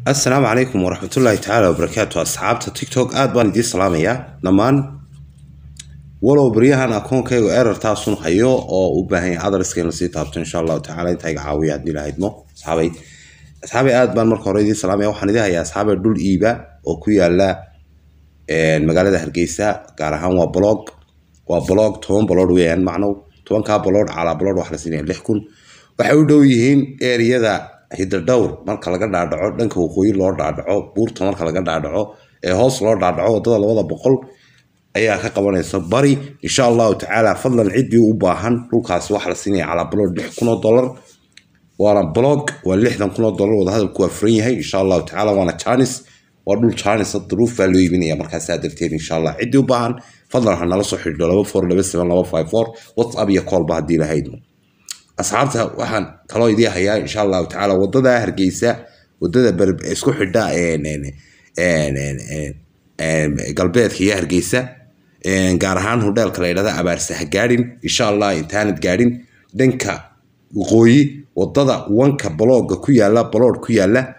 Asalaamu calaykum waraxmatullaahi tacaala wabarakaatu. Asxaabta TikTok, aad baan idiin salaamayaa dhammaan. Walow baryahan akoonkaygu error-taasun hayo oo u baahan yahay adreska in lasii taabto, insha Allahu tacaala intaa iga caawiya haddii lahaydmo. Asxaabay, asxaabay, aad baan marka hore idiin salaamaya. Waxaan idin hayaa, asxaabay, dhul iiba oo ku yaala magaalada Hargeysa, gaar ahaan waa block, waa block 10 block weeyaan. Macnow 10-kaa block, calaa block waxaa la siinaya 6,000. Waxay u dhow yihiin eriyada Hidadhowr. Marka laga dhaadhaco dhanka waqooyi loo dhaadhaco, buurta marka laga dhaadhaco ee hoos loo dhaadhaco, wadada 200 ayaa ka qabanaysa bari, insha Allahu tacaala. Fadlan ciddii u baahan dhulkaasi waxaa la siinaya calaa block $6,000, waana block, waa $60,000. Wadahadalku waa furan yahay, insha Allahu tacaala, waana chance, waa dhul chance, duruuf baa loo iibinaya. Markaasaa darteed, insha Allah, ciddii u baahan fadlan ha nala soo xidhiidho 2427254, WhatsApp iyo call-ba haddii lahaydmo. Asxaabta, waxaan kaloo idii hayaa, insha Allahu tacaala, wadada Hargeysa, wadada isku xidha galbeedka iyo Hargeysa, gaar ahaan hodheelka la yidhahda Abaarsa ha gaadhin, insha Allah intaanad gaadhin dhanka waqooyi, wadada wanka block-ga ku yaala, block ku yaala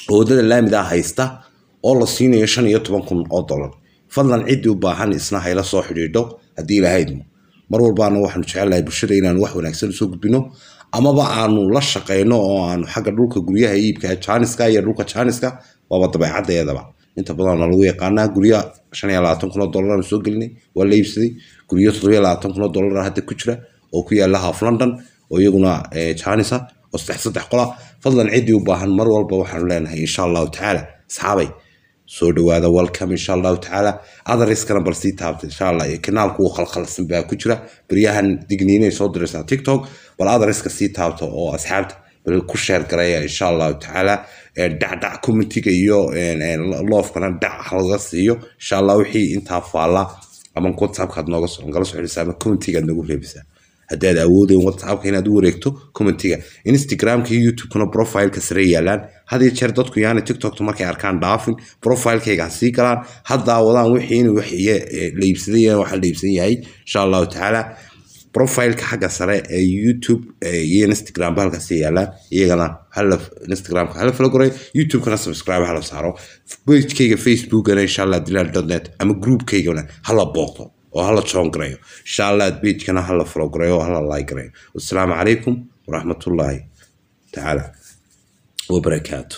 oo wadada laamida haysta oo la siinayo $15,000. Fadlan ciddii u baahan isna hayla soo xidhiidho haddii ilahaydmo. Mar walbaana waxaanu jecelnahay bulshada inaanu wax wanaagsan usoo gudbino amaba aanu la shaqeyno oo aanu xagga dhulka guryaha iibka chance-ka iyo dhulka chance-ka, waaba dabeecaddeedaba. Inta badan lagu yaqaanaa gurya $25,000 aanu soo gelinay, waa la iibsaday. Guryo $27,000 hadda ku jira oo ku yaala half London oo iyaguna chance ah oo saddex saddex qola. Fadlan ciddii u baahan mar walba waxaanu leenahay, insha Allahu tacaala, asxaabay, soo dhawaada, welcome, insha Allahu tacaala. Adariskana bal sii taabta, insha Allah. Iyo kanaalku uu khalkhalsan baa ku jira baryahan, digniinay soo diraysaa TikTok. Bal adariska sii taabta oo asxaabta bal ku share gareeya, insha Allahu tacaala. Dhacdhac comment-iga iyo love-kana dhac halaga siiyo, insha Allah. Wixii intaa faalla ama WhatsAppkaad nooga soo nagala soo xidhisaa ama comment-igaad noogu reebisaa. Haddaad awoodeen WhatsAppka inaad u wareegto, comment-iga, Instagramka iyo YouTube-kuna profile-ka sare yaalaan. Had iyo jeer dadku yaani TikTokta markay arkaan dhaafin, profile-kayga ha sii galaan, ha daawadaan wixii inuu wax la iibsaday, waxa la iibsan yahay, insha Allahu tacaala. Profile-ka xagga sare ee YouTube iyo Instagram halkaasi yaalaan iyagana. Hala Instagramka hala follow gareeyo, YouTube-kana subscribe hala saaro, page-kayga Facebookana, insha Allah, dilal.net ama group-kaygana hala booqdo oo hala join gareeyo, insha Allah. Page-kana hala follow gareeyo oo hala like gareeyo. Wassalaamu calaykum waraxmatullaahi tacaala wabarakaatu.